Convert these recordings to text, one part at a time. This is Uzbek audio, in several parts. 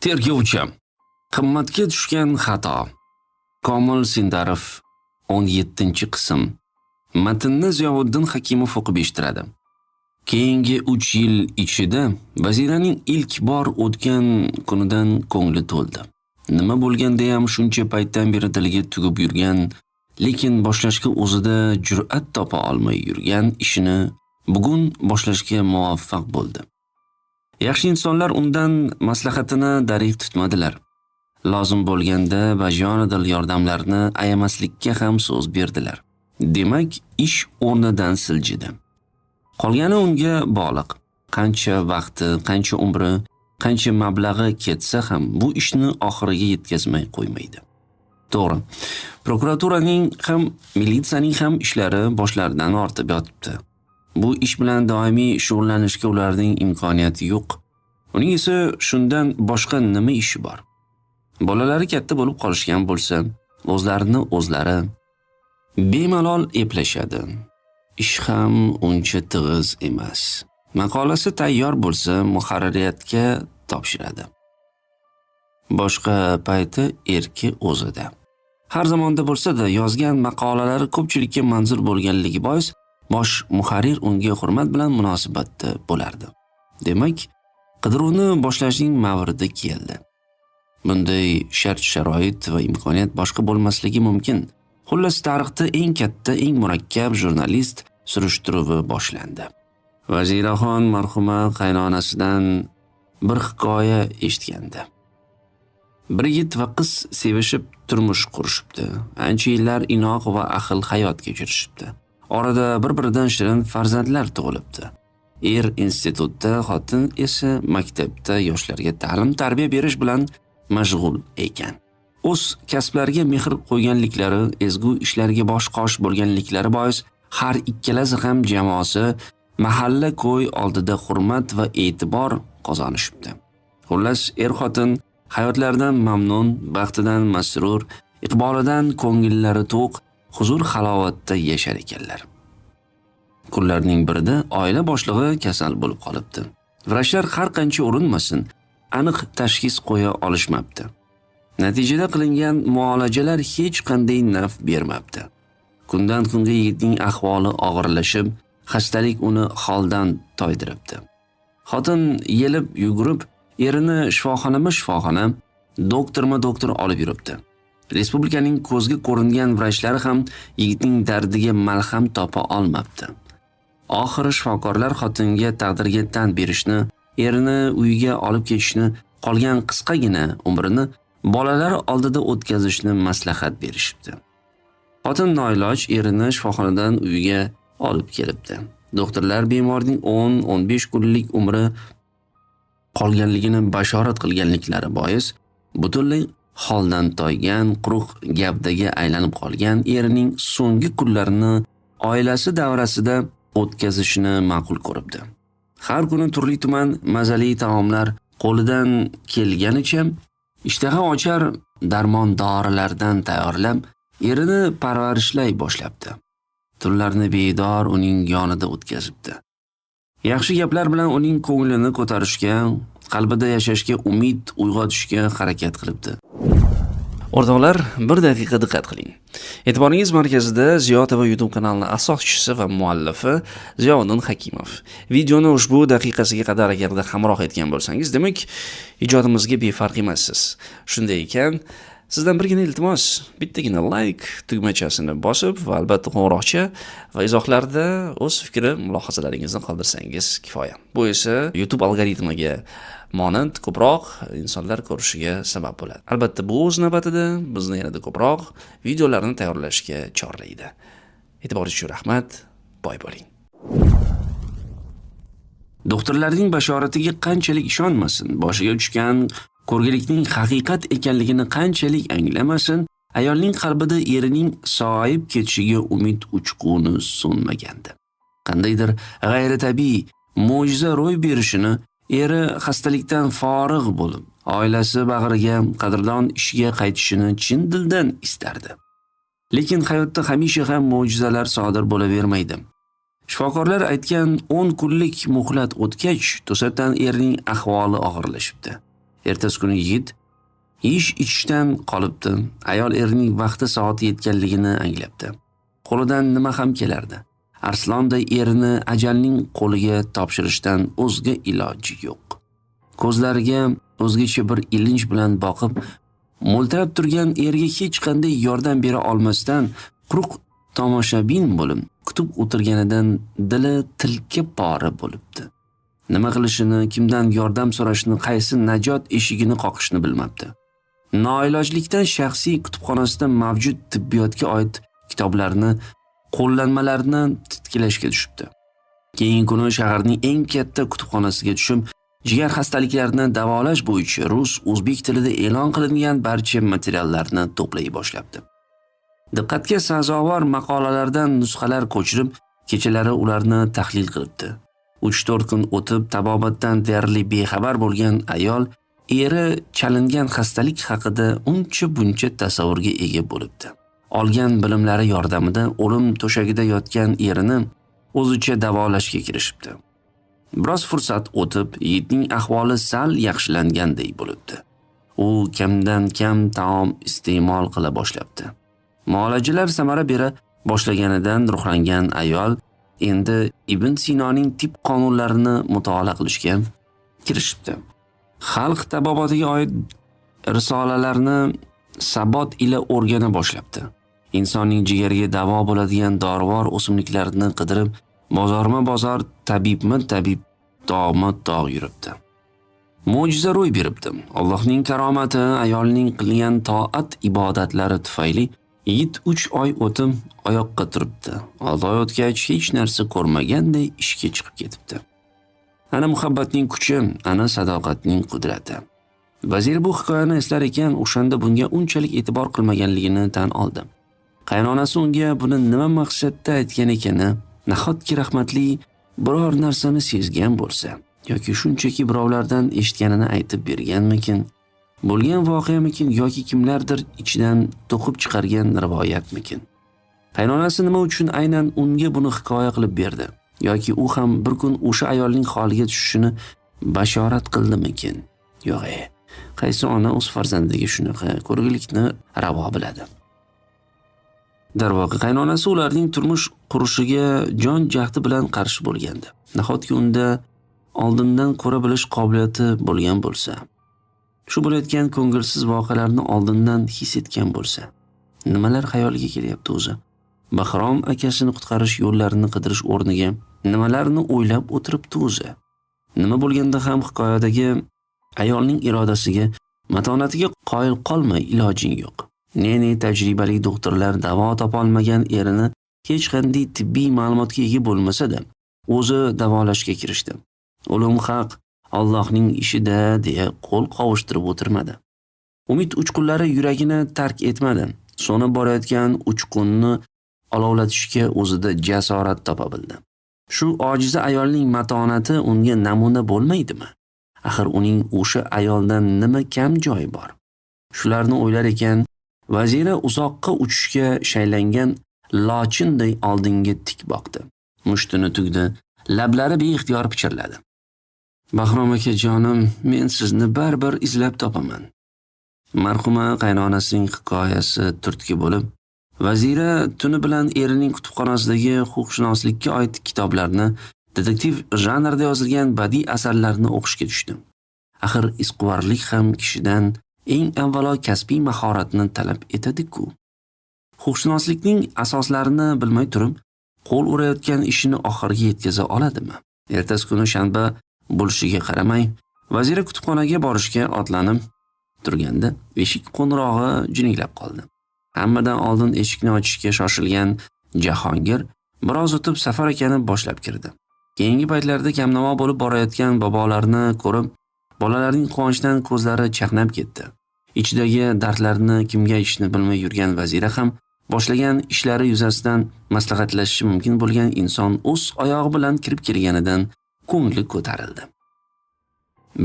Tergovchi. Qimmatga tushgan xato. Komil Sindarov, 17-qism. Matnni Ziyovuddin Hakimov o'qib eshittiradi. Keyingi 3 yil ichida Vaziraning ilk bor o'tgan kunidan ko'ngli to'ldi. Nima bo'lganda ham shuncha paytdan beri diliga tugib yurgan, lekin boshlashga o'zida jur'at topa olmay yurgan ishini bugun boshlashga muvaffaq bo'ldi. Yaxshi insonlar undan maslahatini darig' tutmadilar. Lozim bo'lganda bajonidil yordamlarini ayamaslikka ham so'z berdilar. Demak, ish o'rnidan siljidi. Qolgani unga bog'liq. Qancha vaqti, qancha umri, qancha mablag'i ketsa ham bu ishni oxiriga yetkazmay qo'ymaydi. To'g'ri. Prokuraturaning ham, militsiyaning ham ishlari boshlaridan ortib yotibdi. Bu ish bilan doimiy shug'ullanishga ularning imkoniyati yo'q. Uning esa shundan boshqa nima ishi bor? Bolalari katta bo'lib qolishgan bo'lsa, o'zlarini o'zlari bemalol eplashadi. Ish ham uncha tig'iz emas. Maqolasi tayyor bo'lsa, muharririyatga topshiradi. Boshqa payti erki o'zida. Har zamonda bo'lsa-da, yozgan maqolalari ko'pchilikka manzur bo'lganligi bois bosh muharrir unga hurmat bilan munosabatda bo'lardi. Demak, qidiruvni boshlashning mavridi keldi. Bunday shart-sharoit va imkoniyat boshqa bo'lmasligi mumkin. Xullas, tarixda eng katta, eng murakkab jurnalist surishtiruvi boshlandi. Vaziraxon marhuma qaynonasidan bir hikoya eshitgandi. Bir yigit va qiz sevishib turmush qurishibdi. Ancha yillar inoq va ahil hayot kechirishibdi. Orada bir-biridan shirin farzandlar tug'ilibdi. Er institutda, xotin esa maktabda yoshlarga ta'lim-tarbiya berish bilan mashg'ul ekan. O'z kasblariga mehr qo'yganliklari, ezgu ishlarga bosh-qosh bo'lganliklari bois har ikkalasi ham jamoasi mahalla ko'y oldida hurmat va e'tibor qozonishibdi. Xullas, er-xotin hayotlaridan mamnun, baxtidan masrur, iqbolidan ko'ngillari to'q, huzur halovatda yashar ekanlar. Kunlarning birida oila boshlig'i kasal bo'lib qolibdi. Vrachlar har qancha urinmasin, aniq tashxis qo'ya olishmabdi. Natijada qilingan muolajalar hech qanday naf bermabdi. Kundan kunga yigitning ahvoli og'irlashib, xastalik uni holdan toydiribdi. Xotin yelib yugurib, erini shifoxonama-shifoxona, doktorma-doktor olib yuribdi. Respublikaning ko'zga ko'ringan vrachlari ham yigitning dardiga malham topa olmabdi. Oxiri shifokorlar xotinga taqdirga tan berishni, erini uyiga olib ketishni, qolgan qisqagina umrini bolalar oldida o'tkazishni maslahat berishibdi. Xotin noiloj erini shifoxonadan uyiga olib kelibdi. Doktorlar bemorning 10-15 kunlik umri qolganligini bashorat qilganliklari bois butunlay holdan toygan, quruq gavdaga aylanib qolgan erining so'nggi kunlarini oilasi davrasida o'tkazishni ma'qul ko'ribdi. Har kuni turli tuman mazali taomlar qo'lidan kelganicha ishtaha ochar darmon dorilardan tayyorlab, erini parvarishlay boshlabdi. Tunlarni bedor uning yonida o'tkazibdi. Yaxshi gaplar bilan uning ko'nglini ko'tarishga, qalbida yashashga umid uyg'otishga harakat qilibdi. O'rtoqlar, bir daqiqa diqqat qiling. E'tiboringiz markazida Ziyo TV YouTube kanalining asoschisi va muallifi Ziyovuddin Hakimov. Videoni ushbu daqiqasiga qadar agarda hamroh etgan bo'lsangiz, demak, ijodimizga befarq emassiz. Shunday ekan, sizdan birgina iltimos, bittagina like tugmachasini bosib va albatta qo'ng'iroqcha va izohlarda o'z fikri mulohazalaringizni qoldirsangiz kifoya. Bu esa YouTube algoritmiga monand ko'proq insonlar ko'rishiga sabab bo'ladi. Albatta, bu o'z navbatida bizni yanada ko'proq videolarni tayyorlashga chorlaydi. E'tiboringiz uchun rahmat, boy bo'ling. Doktorlarning bashoratiga qanchalik ishonmasin, boshiga tushgan ko'rgilikning haqiqat ekanligini qanchalik anglamasin, ayolning qalbida erining sog'ayib ketishiga umid uchquni so'nmagandi. Qandaydir g'ayritabiiy mo'jiza ro'y berishini, eri xastalikdan forig' bo'lib, oilasi bag'riga, qadrdon ishiga qaytishini chin dildan istardi. Lekin hayotda hamisha ham mo'jizalar sodir bo'lavermaydi. Shifokorlar aytgan 10 kunlik muhlat o'tgach, to'satdan erining ahvoli og'irlashibdi. Ertasi kuni yigit yeyish ichishdan qolibdi. Ayol erining vaqti soati yetganligini anglabdi. Qo'lidan nima ham kelardi? Arslonday erini ajalning qo'liga topshirishdan o'zga iloji yo'q. Ko'zlariga o'zgacha bir ilinj bilan boqib, mo'ltirab turgan erga hech qanday yordam bera olmasdan quruq tomoshabin bo'lib kutib o'tirganidan dili tilka pora bo'libdi. Nima qilishini, kimdan yordam so'rashini, qaysi najot eshigini qoqishni bilmabdi. Noilojlikdan shaxsiy kutubxonasida mavjud tibbiyotga oid kitoblarni, qo'llanmalarni titkilashga tushibdi. Keyingi kuni shaharning eng katta kutubxonasiga tushib, jigar xastaliklarini davolash bo'yicha rus, o'zbek tilida e'lon qilingan barcha materiallarni to'play boshlabdi. Diqqatga sazovor maqolalardan nusxalar ko'chirib, kechalari ularni tahlil qilibdi. 3-4 kun o'tib, tabobatdan deyarli bexabar bo'lgan ayol eri chalingan xastalik haqida uncha-buncha tasavvurga ega bo'libdi. Olgan bilimlari yordamida o'lim to'shagida yotgan erini o'zicha davolashga kirishibdi. Biroz fursat o'tib, yigitning ahvoli sal yaxshilanganday bo'libdi. U kamdan kam taom iste'mol qila boshlabdi. Muolajalar samara bera boshlaganidan ruhlangan ayol endi Ibn Sinoning tib qonunlarini mutolaa qilishga kirishibdi. Xalq tabobatiga oid risolalarni sabot ila o'rgana boshlabdi. Insonning jigariga davo bo'ladigan dorivor o'simliklarni qidirib, bozorma-bozor, tabibma-tabib, tog'ma-tog' yuribdi. Mo'jiza ro'y beribdi. Allohning karomati, ayolning qilgan toat ibodatlari tufayli yigit 3 oy o'tib oyoqqa turibdi. 6 oy o'tgach hech narsa ko'rmaganday ishga chiqib ketibdi. Ana muhabbatning kuchi, ana sadoqatning qudrati. Vazir bu hikoyani eslar ekan, o'shanda bunga unchalik e'tibor qilmaganligini tan oldi. Qaynonasi unga buni nima maqsadda aytgan ekani, nahotki rahmatli biror narsani sezgan bo'lsa yoki shunchaki birovlardan eshitganini aytib berganmikin, bo'lgan voqeamikin yoki kimlardir ichidan to'qib chiqargan rivoyatmikin? Qaynonasi nima uchun aynan unga buni hikoya qilib berdi yoki u ham bir kun o'sha ayolning holiga tushishini bashorat qildimikin? Yo'q, qaysi ona o'z farzandiga shunaqa ko'rgilikni ravo biladi? Darvoqe, qaynonasi ularning turmush qurishiga jon jahdi bilan qarshi bo'lgandi. Nahotki unda oldindan ko'ra bilish qobiliyati bo'lgan bo'lsa, shu bo'layotgan ko'ngilsiz voqealarni oldindan his etgan bo'lsa, nimalar xayoliga kelyapti o'zi? Bahrom akasini qutqarish yo'llarini qidirish o'rniga nimalarni o'ylab o'tiribdi o'zi? Nima bo'lganda ham hikoyadagi ayolning irodasiga, matonatiga qoyil qolmay ilojing yo'q. Ne-ne tajribali doktorlar davo topolmagan erini hech qanday tibbiy ma'lumotga ega bo'lmasa-da, o'zi davolashga kirishdi. O'lim haq, Allohning ishida deya qo'l qovushtirib o'tirmadi. Umid uchqunlari yuragini tark etmadi. So'nib borayotgan uchqunni olovlatishga o'zida jasorat topa bildi. Shu ojiza ayolning matonati unga namuna bo'lmaydimi? Axir uning o'sha ayoldan nima kam joyi bor? Shularni o'ylar ekan, Vazira uzoqqa uchishga shaylangan lochinday oldinga tik boqdi. Mushtini tugdi, lablari beixtiyor pichirladi. Bahrom aka jonim, men sizni baribir izlab topaman. Marhuma qaynonasining hikoyasi turtki bo'lib, Vazira tuni bilan erining kutubxonasidagi huquqshunoslikka oid kitoblarni, detektiv janrida yozilgan badiiy asarlarni o'qishga tushdi. Axir izquvarlik ham kishidan eng avvalo kasbiy mahoratni talab etadi-ku. Huquqshunoslikning asoslarini bilmay turib, qo'l urayotgan ishini oxiriga yetkaza oladimi? Ertasi kuni shanba bo'lishiga qaramay, Vazira kutubxonaga borishga otlanib turganda eshik qo'ng'irog'i jiringlab qoldi. Hammadan oldin eshikni ochishga shoshilgan Jahongir biroz o'tib Safar akani boshlab kirdi. Keyingi paytlarda kamnamo bo'lib borayotgan bobolarni ko'rib, bolalarning quvonchdan ko'zlari chaqnab ketdi. Ichidagi dardlarni kimga aytishni bilmay yurgan Vazira ham boshlagan ishlari yuzasidan maslahatlashishi mumkin bo'lgan inson o'z oyog'i bilan kirib kelganidan ko'ngli ko'tarildi.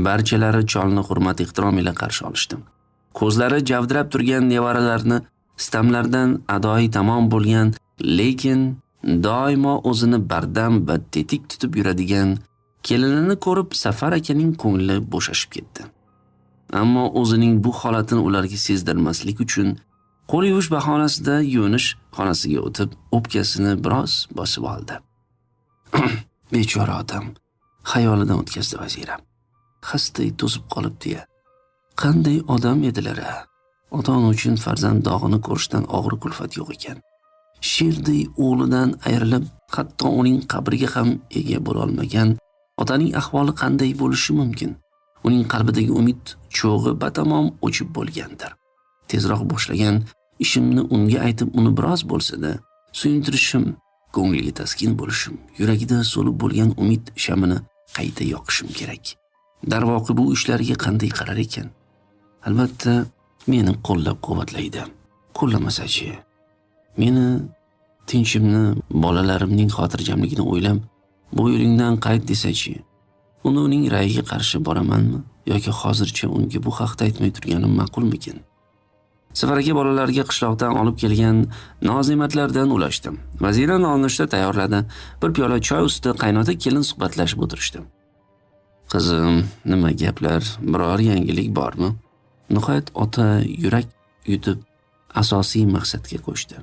Barchalari cholni hurmat ehtirom ila qarshi olishdi. Ko'zlari javdirab turgan nevaralarni sitamlardan adoyi tamom bo'lgan, lekin doimo o'zini bardam va tetik tutib yuradigan kelinini ko'rib Safar akaning ko'ngli bo'shashib ketdi. Ammo o'zining bu holatini ularga sezdirmaslik uchun qo'l yuvish bahonasida yuvinish xonasiga o'tib, o'pkasini biroz bosib oldi. Bechora otam, xayolidan o'tkazdi Vazira. Xastaday to'zib qolibdi-ya. Qanday odam edilar-a? Ota-ona uchun farzand dog'ini ko'rishdan og'ir kulfat yo'q ekan. Sherday o'g'lidan ayrilib, hatto uning qabriga ham ega bo'la olmagan otaning ahvoli qanday bo'lishi mumkin? Uning qalbidagi umid cho'g'i batamom o'chib bo'lgandir. Tezroq boshlagan ishimni unga aytib, uni biroz bo'lsa-da suyuntirishim, ko'ngliga taskin bo'lishim, yuragida so'lib bo'lgan umid shamini qayta yoqishim kerak. Darvoqe bu ishlarga qanday qarar ekan? Albatta meni qo'llab-quvvatlaydi. Qo'llamasachi? Meni tinchimni, bolalarimning xotirjamligini o'ylab, bu yo'lingdan qayt desachi? Uni uning ra'yiga qarshi boramanmi yoki hozircha unga bu haqda aytmay turganim ma'qulmikin? Safar aka bolalarga qishloqdan olib kelgan noz-ne'matlardan ulashdi. Vazira nonushta tayyorladi. Bir piyola choy ustida qaynota kelin suhbatlashib o'tirishdi. Qizim, nima gaplar, biror yangilik bormi? Nihoyat ota yurak yutib asosiy maqsadga ko'chdi.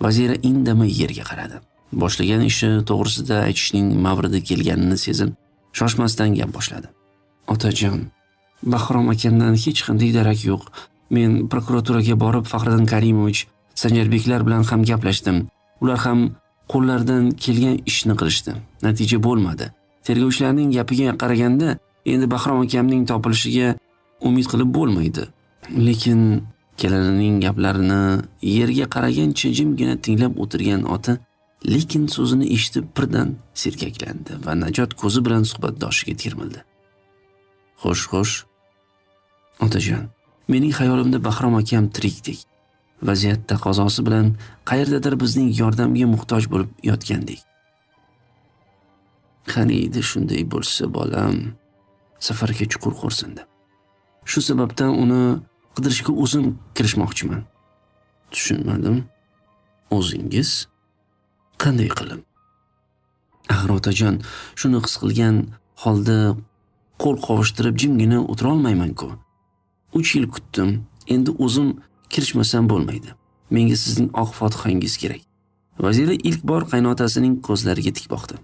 Vazira indamay yerga qaradi. Boshlagan ishi to'g'risida aytishning mavridi kelganini sezib, shoshmasdan gap boshladi. Otajon, Bahrom akamdan hech qanday darak yo'q. Men prokuraturaga borib Faxriddin Karimovich, Sanjarbeklar bilan ham gaplashdim. Ular ham qo'llaridan kelgan ishni qilishdi. Natija bo'lmadi. Tergovchilarning gapiga qaraganda endi Bahrom akamning topilishiga umid qilib bo'lmaydi. Lekin kelinining gaplarini yerga qaragancha jimgina tinglab o'tirgan ota lekin so'zini eshitib birdan serkaklandi va najot ko'zi bilan suhbatdoshiga termildi. Xo'sh, xo'sh. Otajon, mening xayolimda Bahrom akam tirikdek. Vaziyat taqozosi bilan qayerdadir bizning yordamga muhtoj bo'lib yotgandek. Qaniydi shunday bo'lsa, bolam. Safarga chuqur xo'rsindi. Shu sababdan uni qidirishga o'zim kirishmoqchiman. Tushunmadim. O'zingiz? Qanday qilib? Axir otajon, shuni his qilgan holda qo'l qovushtirib jimgina o'tira olmayman-ku. 3 yil kutdim. Endi o'zim kirishmasam bo'lmaydi. Menga sizning oq fotihangiz kerak. Vazira ilk bor qaynotasining ko'zlariga tik boqdi.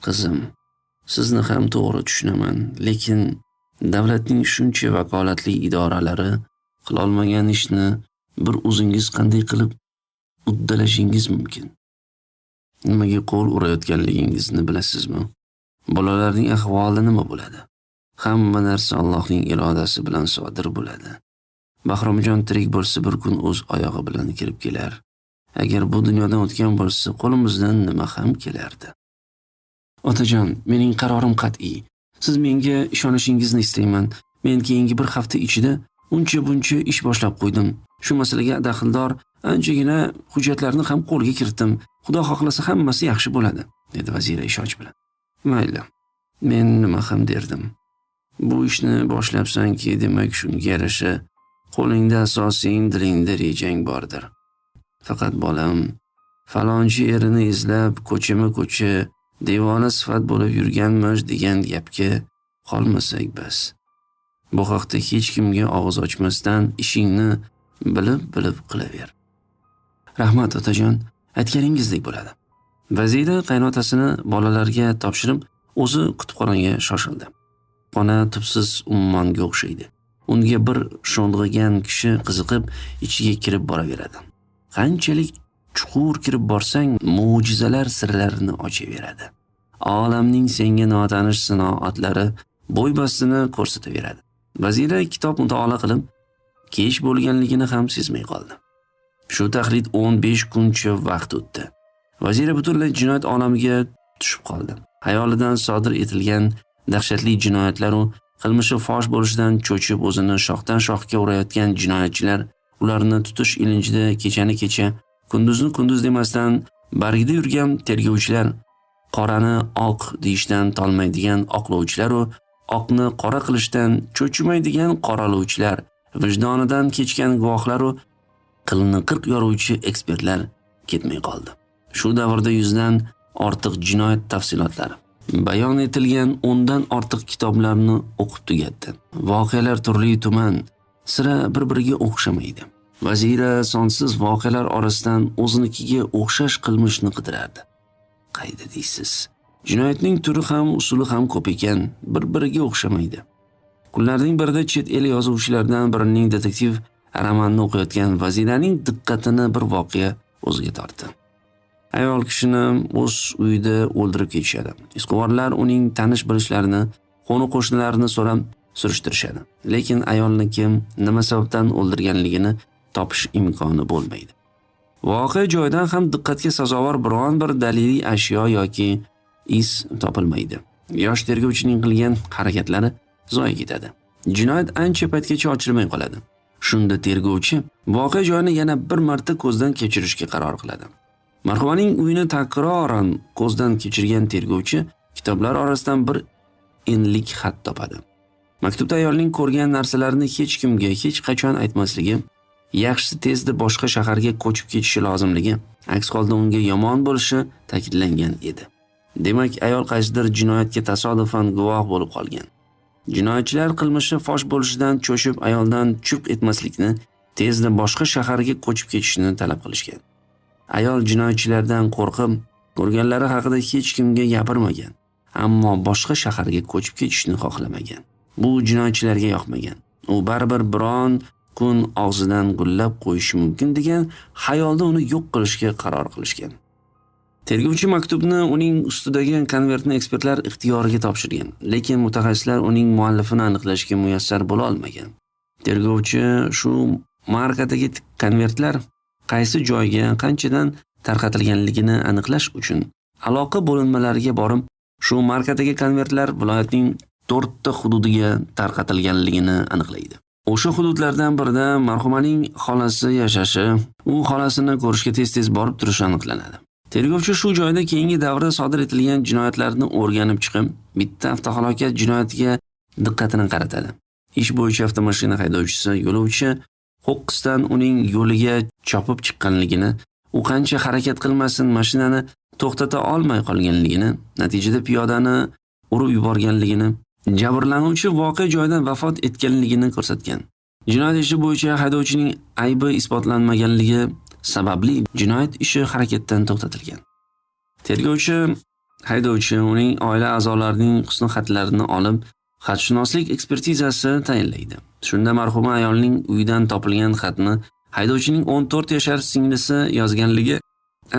Qizim, sizni ham to'g'ri tushunaman, lekin davlatning shuncha vakolatli idoralari qilolmagan ishni bir o'zingiz qanday qilib uddalashingiz mumkin? Nimaga qo'l urayotganligingizni bilasizmi? Bolalarning ahvoli nima bo'ladi? Hamma narsa Allohning irodasi bilan sodir bo'ladi. Bahromjon tirik bo'lsa bir kun o'z oyog'i bilan kirib kelar. Agar bu dunyodan o'tgan bo'lsa, qo'limizdan nima ham kelardi? Otajon, mening qarorim qat'iy. Siz menga ishonishingizni istayman. Men keyingi bir hafta ichida uncha-buncha ish boshlab qo'ydim. Shu masalaga daxldor anchagina hujjatlarni ham qo'lga kiritdim. Xudo xohlasa hammasi yaxshi bo'ladi, dedi Vazira ishonch bilan. Mayli. Men nima ham derdim. Bu ishni boshlabsanki, demak shunga yarasha qo'lingda asosing, dilingda rejang bordir. Faqat bolam, falonchi erini izlab ko'chama-ko'cha devona sifat bo'lib yurganmish degan gapga qolmasak bas. Bu haqda hech kimga og'iz ochmasdan ishingni bilib-bilib qilaver. Rahmat otajon, aytganingizdek bo'ladi. Vazira qaynotasini bolalarga topshirib, o'zi kutubxonaga shoshildi. Xona tubsiz ummonga o'xshaydi. Unga bir sho'ng'igan kishi qiziqib ichiga kirib boraveradi. Qanchalik chuqur kirib borsang, mo'jizalar sirlarini ochaveradi. Olamning senga notanish sinoatlari bo'y-bastini ko'rsataveradi. Vazira kitob mutolaa qilib, kech bo'lganligini ham sezmay qoldi. Shu taxlit 15 kuncha vaqt o'tdi. Vazira butunlay jinoyat olamiga tushib qoldi. Xayolidan sodir etilgan dahshatli jinoyatlar u qilmishi fosh bo'lishidan cho'chib o'zini shoxdan shoxga urayotgan jinoyatchilar, ularni tutish ilinjida kechani kecha, kunduzni kunduz demasdan bargida yurgan tergovchilar, qorani oq deyishdan tolmaydigan oqlovchilar u oqni qora qilishdan cho'chimaydigan qoralovchilar, vijdonidan kechgan guvohlar u qilini 40 yoruvchi ekspertlar ketmay qoldi. Shu davrda 100dan ortiq jinoyat tafsilotlari, Bayon etilgan 10 dan ortiq kitoblarni o'qib tugatdi. Voqealar turli tuman, sira bir-biriga o'xshamaydi. Vazira sonsiz voqealar orasidan o'zinikiga o'xshash qilmishni qidirardi. Qayda deysiz? Jinoyatning turi ham, usuli ham ko'p ekan, bir-biriga o'xshamaydi. Kunlarning birida chet el yozuvchilaridan birining detektiv romanini o'qiyotgan Vaziraning diqqatini bir voqea o'ziga tortdi. Ayol kishini o'z uyida o'ldirib ketishadi. Izquvarlar uning tanish bilishlarini, qo'ni-qo'shnilarini so'rab surishtirishadi. Lekin ayolni kim, nima sababdan o'ldirganligini topish imkoni bo'lmaydi. Voqea joyidan ham diqqatga sazovor biron bir daliliy ashyo yoki iz topilmaydi. Yosh tergovchining qilgan harakatlari zoya ketadi. Jinoyat ancha paytgacha ochilmay qoladi. Shunda tergovchi voqea joyini yana bir marta ko'zdan kechirishga qaror qiladi. Marhumaning uyini takroran ko'zdan kechirgan tergovchi kitoblar orasidan bir enlik xat topadi. Maktubda ayolning ko'rgan narsalarini hech kimga hech qachon aytmasligi, yaxshisi tezda boshqa shaharga ko'chib ketishi lozimligi, aks holda unga yomon bo'lishi ta'kidlangan edi. Demak, ayol qaysidir jinoyatga tasodifan guvoh bo'lib qolgan. Jinoyatchilar qilmishi fosh bo'lishidan cho'chib ayoldan churq etmaslikni, tezda boshqa shaharga ko'chib ketishni talab qilishgan. Ayol jinoyatchilardan qo'rqib, ko'rganlari haqida hech kimga gapirmagan, ammo boshqa shaharga ko'chib ketishni xohlamagan. Bu jinoyatchilarga yoqmagan. U baribir biron kun og'zidan gullab qo'yishi mumkin degan xayolda uni yo'q qilishga qaror qilishgan. Tergovchi maktubni uning ustidagi konvertni ekspertlar ixtiyoriga topshirgan, lekin mutaxassislar uning muallifini aniqlashga muyassar bo'la olmagan. Tergovchi shu markadagi konvertlar qaysi joyga qanchadan tarqatilganligini aniqlash uchun aloqa bo'linmalariga borib, shu markadagi konvertlar viloyatning 4 ta hududiga tarqatilganligini aniqlaydi. O'sha hududlardan birida marhumaning xolasi yashashi, u xolasini ko'rishga tez-tez borib turishi aniqlanadi. Tergovchi shu joyda keyingi davrda sodir etilgan jinoyatlarni o'rganib chiqib, bitta avtohalokat jinoyatiga diqqatini qaratadi. Ish bo'yicha avtomashina haydovchisi yo'lovchi ho'qqisdan uning yo'liga chopib chiqqanligini, u qancha harakat qilmasin mashinani to'xtata olmay qolganligini, natijada piyodani urib yuborganligini, jabrlanuvchi voqea joyidan vafot etganligini ko'rsatgan. Jinoyat ishi bo'yicha haydovchining aybi isbotlanmaganligi sababli jinoyat ishi harakatdan to'xtatilgan. Tergovchi haydovchi uning oila a'zolarining husn xatlarini olib, xatshunoslik ekspertizasi tayinlaydi. Shunda marhuma ayolning uyidan topilgan xatni haydovchining 14 yashar singlisi yozganligi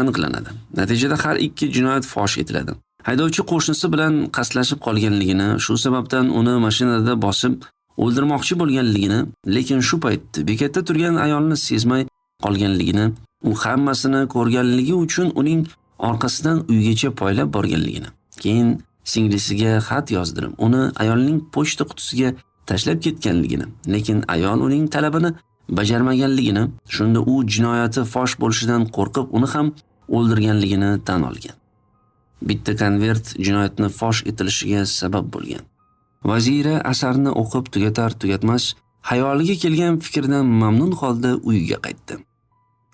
aniqlanadi. Natijada har ikki jinoyat fosh etiladi. Haydovchi qo'shnisi bilan qasdlashib qolganligini, shu sababdan uni mashinada bosib o'ldirmoqchi bo'lganligini, lekin shu paytda bekatda turgan ayolni sezmay qolganligini, u hammasini ko'rganligi uchun uning orqasidan uygacha poylab borganligini, keyin singlisiga xat yozdirib, uni ayolning pochta qutisiga tashlab ketganligini, lekin ayol uning talabini bajarmaganligini, shunda u jinoyati fosh bo'lishidan qo'rqib uni ham o'ldirganligini tan olgan. Bitta konvert jinoyatni fosh etilishiga sabab bo'lgan. Vazira asarni o'qib tugatar tugatmas xayoliga kelgan fikrdan mamnun holda uyiga qaytdi.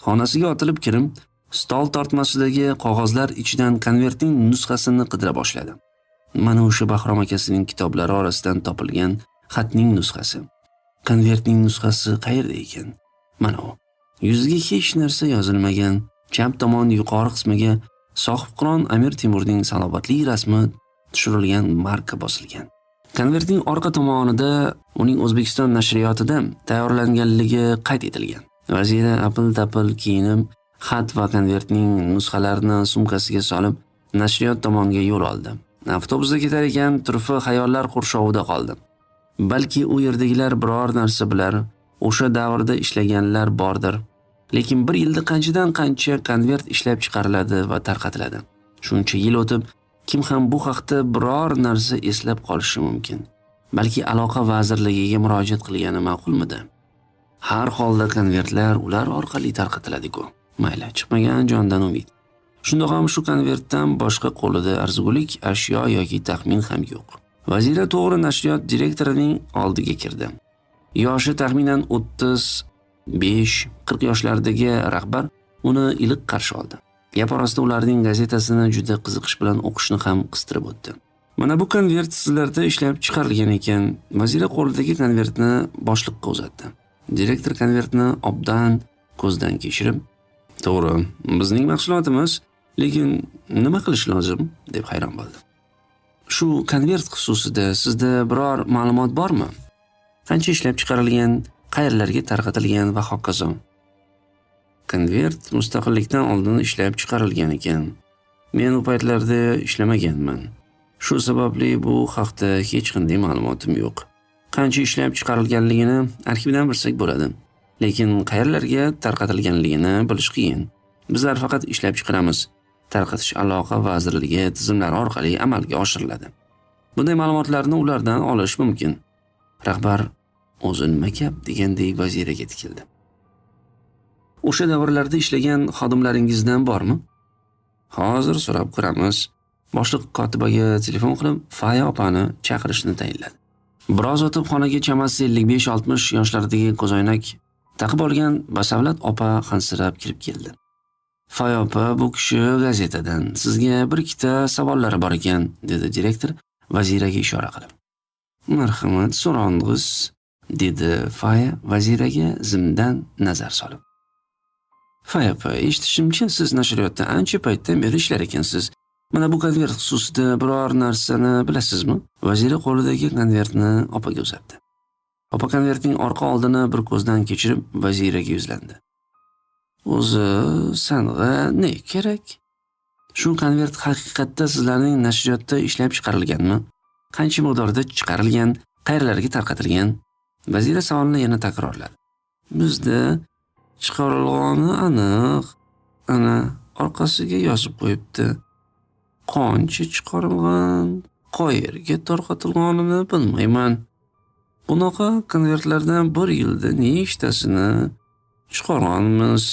Xonasiga otilib kirib, stol tortmasidagi qog'ozlar ichidan konvertning nusxasini qidira boshladi. Mana o'sha Bahrom akasining kitoblari orasidan topilgan xatning nusxasi. Konvertning nusxasi qayerda ekan? Mana u. Yuziga hech narsa yozilmagan. Chap tomon yuqori qismiga Sohibqiron Amir Temurning salobatli rasmi tushirilgan marka bosilgan. Konvertning orqa tomonida uning O'zbekiston nashriyotida tayyorlanganligi qayd etilgan. Vazira apil-tapil kiyinib, xat va konvertning nusxalarini sumkasiga solib, nashriyot tomonga yo'l oldi. Avtobusda ketar ekan, turfa xayollar qurshovida qoldi. Balki u yerdagilar biror narsa bilar, o'sha davrda ishlaganlar bordir. Lekin bir yilda qanchadan qancha konvert ishlab chiqariladi va tarqatiladi. Shuncha yil o'tib, kim ham bu haqda biror narsa eslab qolishi mumkin? Balki aloqa vazirligiga murojaat qilgani ma'qulmidi? Har holda konvertlar ular orqali tarqatiladi-ku. Mayli, chiqmagan jondan umid. Shunda ham shu konvertdan boshqa qo'lida arzigulik ashyo yoki taxmin ham yo'q. Vazira to'g'ri nashriyot direktorining oldiga kirdi. Yoshi taxminan 35-40 yoshlardagi rahbar uni iliq qarshi oldi. Gap orasida ularning gazetasini juda qiziqish bilan o'qishni ham qistirib o'tdi. Mana bu konvert sizlarda ishlab chiqarilgan ekan. Vazira qo'lidagi konvertni boshliqqa uzatdi. Direktor konvertni obdan ko'zdan kechirib, "To'g'ri, bizning mahsulotimiz, lekin nima qilish lozim?" deb hayron bo'ldi. Shu konvert xususida sizda biror ma'lumot bormi? Qancha ishlab chiqarilgan, qayerlarga tarqatilgan va hokazo? Konvert mustaqillikdan oldin ishlab chiqarilgan ekan. Men u paytlarda ishlamaganman. Shu sababli bu haqda hech qanday ma'lumotim yo'q. Qancha ishlab chiqarilganligini arxivdan bilsak bo'ladi. Lekin qayerlarga tarqatilganligini bilish qiyin. Bizlar faqat ishlab chiqaramiz. Tarqatish aloqa vazirligi tizimlari orqali amalga oshiriladi. Bunday ma'lumotlarni ulardan olish mumkin. Rahbar o'zi nima gap degandek vaziraga tikildi. O'sha davrlarda ishlagan xodimlaringizdan bormi? Hozir so'rab ko'ramiz. Boshliq kotibaga telefon qilib, Faya opani chaqirishni tayinladi. Biroz o'tib xonaga chamasi 55-60 yoshlardagi ko'zoynak taqib olgan basavlat opa hansirab kirib keldi. Faya opa, bu kishi gazetadan. Sizga bir ikkita savollari bor ekan, dedi direktor vaziraga ishora qilib. Marhamat, so'rang'iz, dedi Faya vaziraga zimdan nazar solib. Faya opa, eshitishimcha siz nashriyotda ancha paytdan beri ishlar ekansiz. Mana bu konvert xususida biror narsani bilasizmi? Vazira qo'lidagi konvertni opaga uzatdi. Opa konvertning orqa oldini bir ko'zdan kechirib vaziraga yuzlandi. O'zi sang'a ne kerak? Shu konvert haqiqatda sizlarning nashriyotda ishlab chiqarilganmi? Qancha miqdorda chiqarilgan, qayerlarga tarqatilgan? Vazira savolni yana takrorladi. Bizda chiqarilgani aniq. Ana orqasiga yozib qo'yibdi. Qancha chiqarilgan, qayerga tarqatilganini bilmayman. Bunaqa konvertlardan bir yilda nechtasini chiqarganmiz?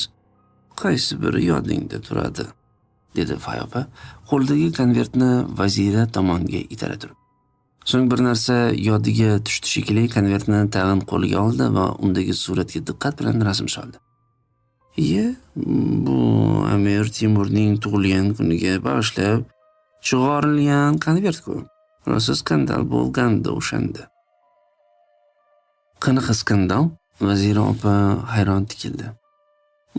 Qaysi biri yodingda turadi? Dedi Faya opa qo'lidagi konvertni vazira tomonga itara turib. So'ng bir narsa yodiga tushdi shekilli, konvertni tag'in qo'liga oldi va undagi suratga diqqat bilan rasm soldi. Iye, bu Amir Temurning tug'ilgan kuniga bag'ishlab chiqarilgan konvert-ku. Rosa skandal bo'lgandi o'shanda. Qanaqa skandal? Vazira opa hayron tikildi.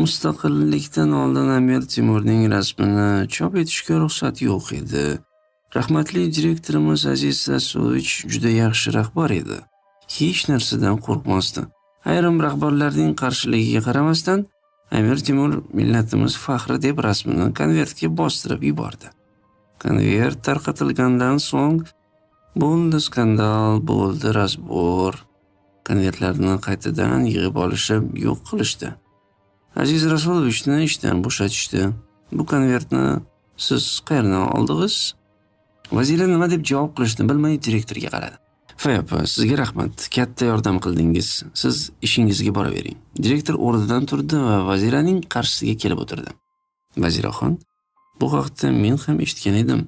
Mustaqillikdan oldin Amir Temurning rasmini chop etishga ruxsat yo'q edi. Rahmatli direktorimiz Aziz Rasulovich juda yaxshi rahbar edi. Hech narsadan qo'rqmasdi. Ayrim rahbarlarning qarshiligiga qaramasdan Amir Temur millatimiz faxri deb rasmini konvertga bostirib yubordi. Konvert tarqatilgandan so'ng bo'ldi skandal, bo'ldi разбор. Konvertlarni qaytadan yig'ib olishib yo'q qilishdi. Aziz Rasulovichni ishdan bo'shatishdi. Bu konvertni siz qayerdan oldingiz? Vazira nima deb javob qilishni bilmay direktorga qaradi. Faya opa, sizga rahmat. Katta yordam qildingiz. Siz ishingizga boravering. Direktor o'rnidan turdi va vaziraning qarshisiga kelib o'tirdi. Vaziraxon, bu haqda men ham eshitgan edim.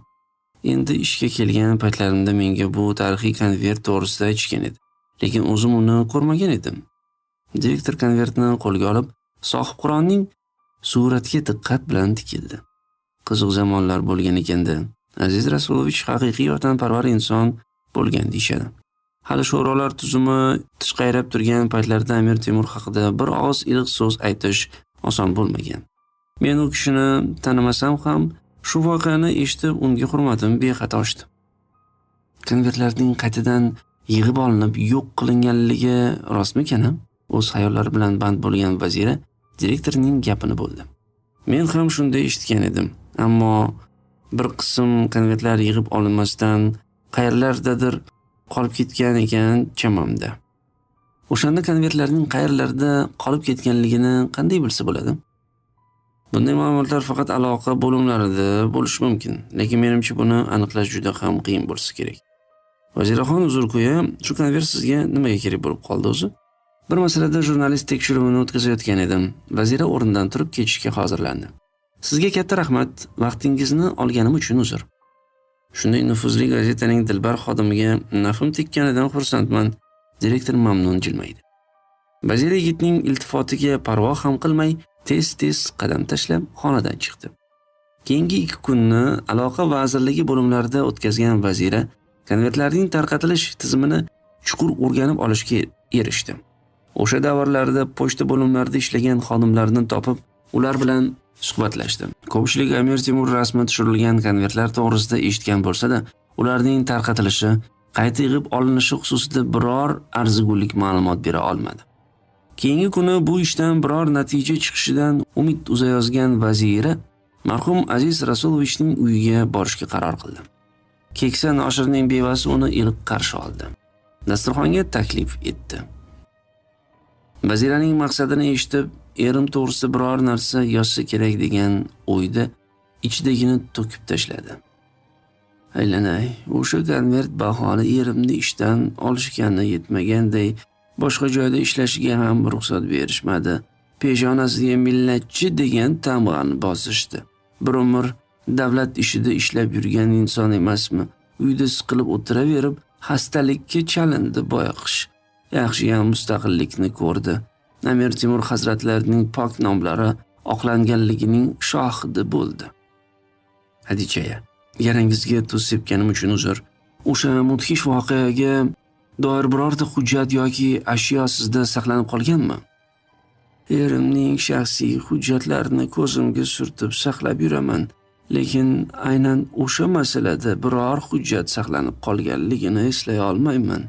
Endi ishga kelgan paytlarimda menga bu tarixiy konvert to'g'risida aytishgan edi. Lekin o'zim uni ko'rmagan edim. Direktor konvertni qo'lga olib, Sohibqironning suratga diqqat bilan tikildi. Qiziq zamonlar bo'lgan ekanda. Aziz Rasulovich haqiqiy vatanparvar inson bo'lgan deyishadi. Hali sho'rolar tuzumi tishqayrab turgan paytlarda Amir Temur haqida bir og'iz iliq so'z aytish oson bo'lmagan. Men u kishini tanimasam ham shu voqeani eshitib unga hurmatim behad oshdi. Konvertlarning qaytadan yig'ib olinib yo'q qilinganligi rostmikan? O'z xayollari bilan band bo'lgan vazira direktorning gapini bo'ldi. Men ham shunday eshitgan edim, ammo bir qism konvertlar yig'ib olinmasdan qayerlardadir qolib ketgan ekan chamamda. O'shanda konvertlarning qayerlarda qolib ketganligini qanday bilsa bo'ladi? Bunday ma'lumotlar faqat aloqa bo'limlarida bo'lishi mumkin, lekin menimcha buni aniqlash juda ham qiyin bo'lsa kerak. Vaziraxon, uzr qo'ya, shu konvert sizga nimaga kerak bo'lib qoldi o'zi? Bir masalada jurnalist tekshiruvini o'tkazayotgan edim. Vazira o'rnidan turib ketishga hozirlandi. Sizga katta rahmat, vaqtingizni olganim uchun uzr. Shunday nufuzli gazetaning dilbar xodimiga nafim tekkanidan xursandman. Direktor mamnun jilmaydi. Vazira yigitning iltifotiga parvo ham qilmay, tez-tez qadam tashlab xonadan chiqdi. Keyingi 2 kunni Aloqa vazirligi bo'limlarida o'tkazgan Vazira konvertlarning tarqatilish tizimini chuqur o'rganib olishga erishdi. O'sha davrlarda pochta bo'limlarida ishlagan xodimlarni topib, ular bilan suhbatlashdi. Ko'pchilik Amir Temur rasmi tushirilgan konvertlar to'g'risida eshitgan bo'lsa-da, ularning tarqatilishi, qayta yig'ib olinishi xususida biror arzigulik ma'lumot bera olmadi. Keyingi kuni bu ishdan biror natija chiqishidan umid uzayozgan Vazira marhum Aziz Rasulovichning uyiga borishga qaror qildi. Keksa noshirning bevasi uni iliq qarshi oldi. Dasturxonga taklif etdi. Vaziraning maqsadini eshitib, erim to'g'risida biror narsa yozsa kerak degan o'yda ichidagini to'kib tashladi. Aylanay, o'sha konvert bahona erimni ishdan olishgani yetmaganday boshqa joyda ishlashiga ham ruxsat berishmadi. Peshonasiga millatchi degan tamg'ani bosishdi. Bir umr davlat ishida ishlab yurgan inson emasmi? Uyda siqilib o'tiraverib, xastalikka chalindi boyoqish. Yaxshiyam mustaqillikni ko'rdi. Amir Temur hazratlarining pok nomlari oqlanganligining shohidi bo'ldi. Hadichaya, yarangizga tuz sepganim uchun uzr. O'sha mudhish voqeaga doir birorta hujjat yoki ashyo sizda saqlanib qolganmi? Erimning shaxsiy hujjatlarini ko'zimga surtib saqlab yuraman, lekin aynan o'sha masalada biror hujjat saqlanib qolganligini eslay olmayman.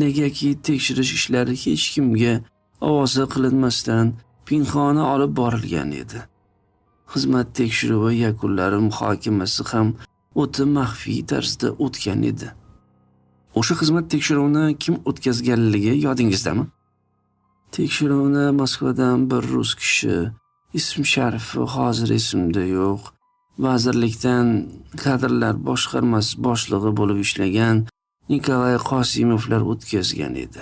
Negaki tekshirish ishlari hech kimga ovoza qilinmasdan pinhona olib borilgan edi. Xizmat tekshiruvi yakunlari muhokamasi ham o'ta maxfiy tarzda o'tgan edi. O'sha xizmat tekshiruvini kim o'tkazganligi yodingizdami? Tekshiruvni Moskvadan bir rus kishi, ism sharifi hozir esimda yo'q, vazirlikdan kadrlar boshqarmasi boshlig'i bo'lib ishlagan Nikolay Qosimovlar o'tkazgan edi.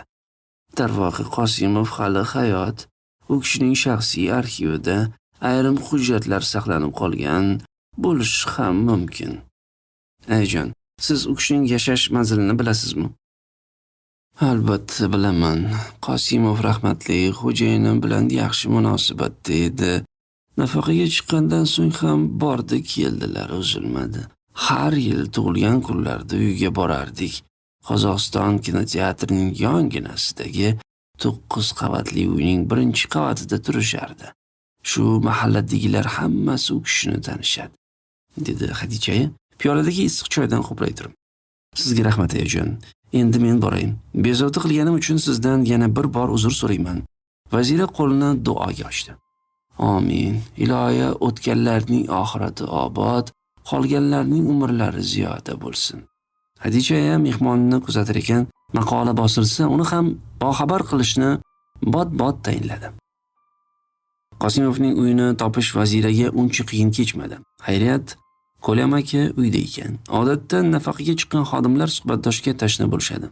Darvoqe Qosimov hali hayot, u kishining shaxsiy arxivida ayrim hujjatlar saqlanib qolgan bo'lishi ham mumkin. Ayajon, siz u kishining yashash manzilini bilasizmi? Albatta bilaman. Qosimov rahmatli xo'jayinim bilan yaxshi munosabatda edi. Nafaqaga chiqqandan so'ng ham bordi keldilar, uzilmadi. Har yil tug'ilgan kunlarida uyga borardik. Qozog'iston kinoteatrining yonginasidagi 9 qavatli uyning 1-qavatida turishardi. Shu mahalladagilar hammasi u kishini tanishadi, dedi Hadichaya piyoladagi issiq choydan ho'play turib. Sizga rahmat ayajon. Endi men borayin. Bezovta qilganim uchun sizdan yana bir bor uzr so'rayman. Vazira qo'lini duoga ochdi. Amin. Iloyo o'tganlarning oxirati obod, qolganlarning umrlari ziyoda bo'lsin. Hadichaya mehmonni kuzatar ekan, maqola bosilsa, uni ham boxabar qilishni bot-bot tayinladi. Qosimovning uyini topish Vaziraga uncha qiyin kechmadi. Xayriyat, Kolyam aka uyda ekan. Odatda nafaqaga chiqqan xodimlar suhbatdoshga tashna bo'lishadi.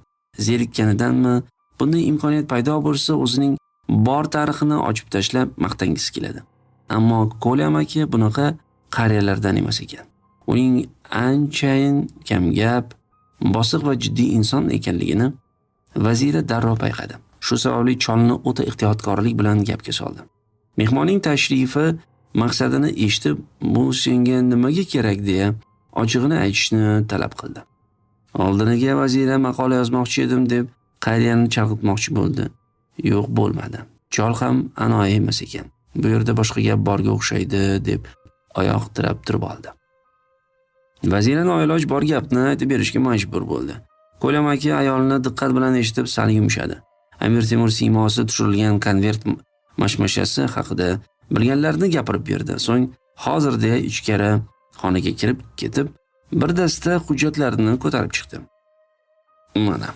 Zerikkanidanmi, bunday imkoniyat paydo bo'lsa, o'zining bor tarixini ochib tashlab maqtangisi keladi. Ammo Kolyam aka bunaqa qariyalardan emas ekan. Uning anchayin kamgap, bosiq va jiddiy inson ekanligini Vazira darrov payqadi. Shu sababli cholni o'ta ehtiyotkorlik bilan gapga soldi. Mehmonning tashrifi maqsadini eshitib, bu senga nimaga kerak deya ochig'ini aytishni talab qildi. Oldiniga Vazira maqola yozmoqchi edim deb qariyani chalg'itmoqchi bo'ldi. Yo'q, bo'lmadi. Chol ham anoyi emas ekan. Bu yerda boshqa gap borga o'xshaydi deb oyoq tirab turib oldi. Vazira noiloj bor gapni aytib berishga majbur bo'ldi. Kolyam aka ayolni diqqat bilan eshitib sal yumshadi. Amir Temur siymosi tushirilgan konvert mashmashasi haqida bilganlarini gapirib berdi. So'ng hozir deya ichkari xonaga kirib ketib, bir dasta hujjatlarni ko'tarib chiqdi. Mana.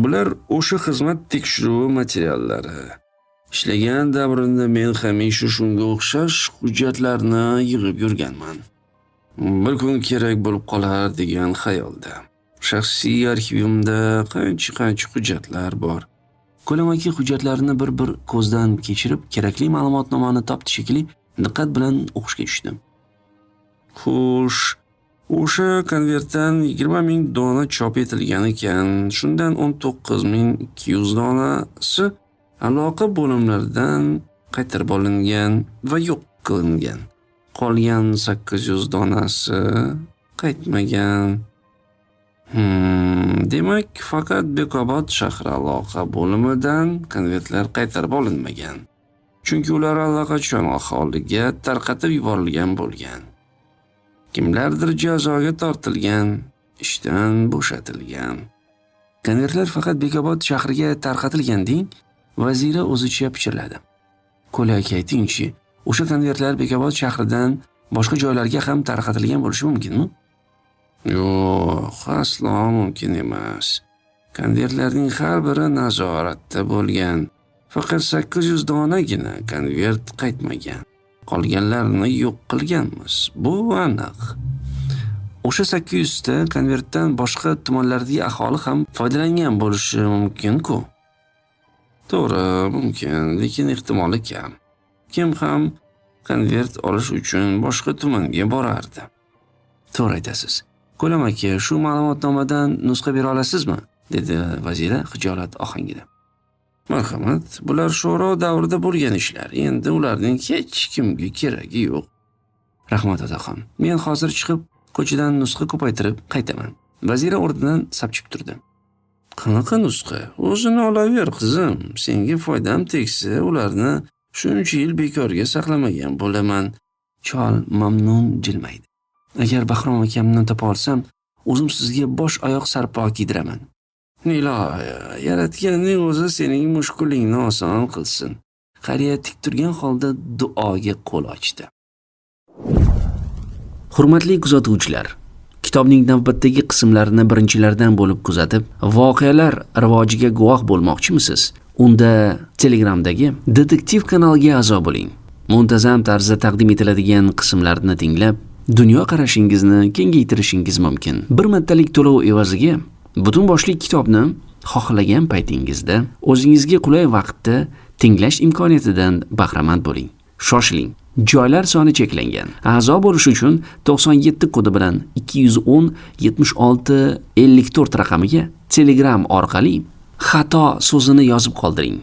Bular o'sha xizmat tekshiruvi materiallari. Ishlagan davrimda men hamisha shunga o'xshash hujjatlarni yig'ib yurganman. Bir kun kerak bo'lib qolar degan xayolda. Shaxsiy arxivimda qancha-qancha hujjatlar bor. Kolyam aka hujjatlarni bir-bir ko'zdan kechirib, kerakli ma'lumotnomani topdi shekilli, diqqat bilan o'qishga tushdi. Xo'sh, o'sha konvertdan 20 ming dona chop etilgan ekan. Shundan 19 200 donasi aloqa bo'limlaridan qaytarib olingan va yo'q qilingan. Qolgan 800 donasi qaytmagan. Demak, faqat Bekobod shahri aloqa bo'limidan konvertlar qaytarib olinmagan. Chunki ular allaqachon aholiga tarqatib yuborilgan bo'lgan. Kimlardir jazoga tortilgan, ishdan bo'shatilgan. Konvertlar faqat Bekobod shahriga tarqatilgan deng, Vazira o'zicha pichirladi. Ko'la aka, aytingchi, o'sha konvertlar Bekobod shahridan boshqa joylarga ham tarqatilgan bo'lishi mumkinmi? Yo'q, aslo mumkin emas. Konvertlarning har biri nazoratda bo'lgan. Faqat 800 donagina konvert qaytmagan. Qolganlarini yo'q qilganmiz. Bu aniq. O'sha 800 ta konvertdan boshqa tumanlardagi aholi ham foydalangan bo'lishi mumkin-ku. To'g'ri, mumkin, lekin ehtimoli kam. Kim ham konvert olish uchun boshqa tumanga borardi? To'g'ri aytasiz. Ko'lam aka, shu ma'lumotnomadan nusxa bera olasizmi? Dedi Vazira xijolat ohangida. Marhamat, bular sho'ro davrida bo'lgan ishlar. Endi ularning hech kimga keragi yo'q. Rahmat otaxon. Men hozir chiqib ko'chadan nusxa ko'paytirib qaytaman. Vazira o'rnidan sapchib turdi. Qanaqa nusxa? O'zini olaver qizim. Senga foydam tegsa, ularni shuncha yil bekorga saqlamagan bo'laman. Chol mamnun jilmaydi. Agar Bahrom akamni topa olsam, o'zim sizga bosh oyoq sarpo kiydiraman. Ilohi, yaratganning o'zi sening mushkulingni oson qilsin. Xayriya tik turgan holda duoga qo'l ochdi. Hurmatli kuzatuvchilar, kitobning navbatdagi qismlarini birinchilardan bo'lib kuzatib, voqealar rivojiga guvoh bo'lmoqchimisiz? Unda Telegramdagi Detektiv kanaliga a'zo bo'ling. Muntazam tarzda taqdim etiladigan qismlarni tinglab, dunyo qarashingizni kengaytirishingiz mumkin. Bir martalik to'lov evaziga butun boshli kitobni xohlagan paytingizda, o'zingizga qulay vaqtda tinglash imkoniyatidan bahramand bo'ling. Shoshiling. Joylar soni cheklangan. A'zo bo'lish uchun 97 kodi bilan 210 76 54 raqamiga Telegram orqali xato so'zini yozib qoldiring.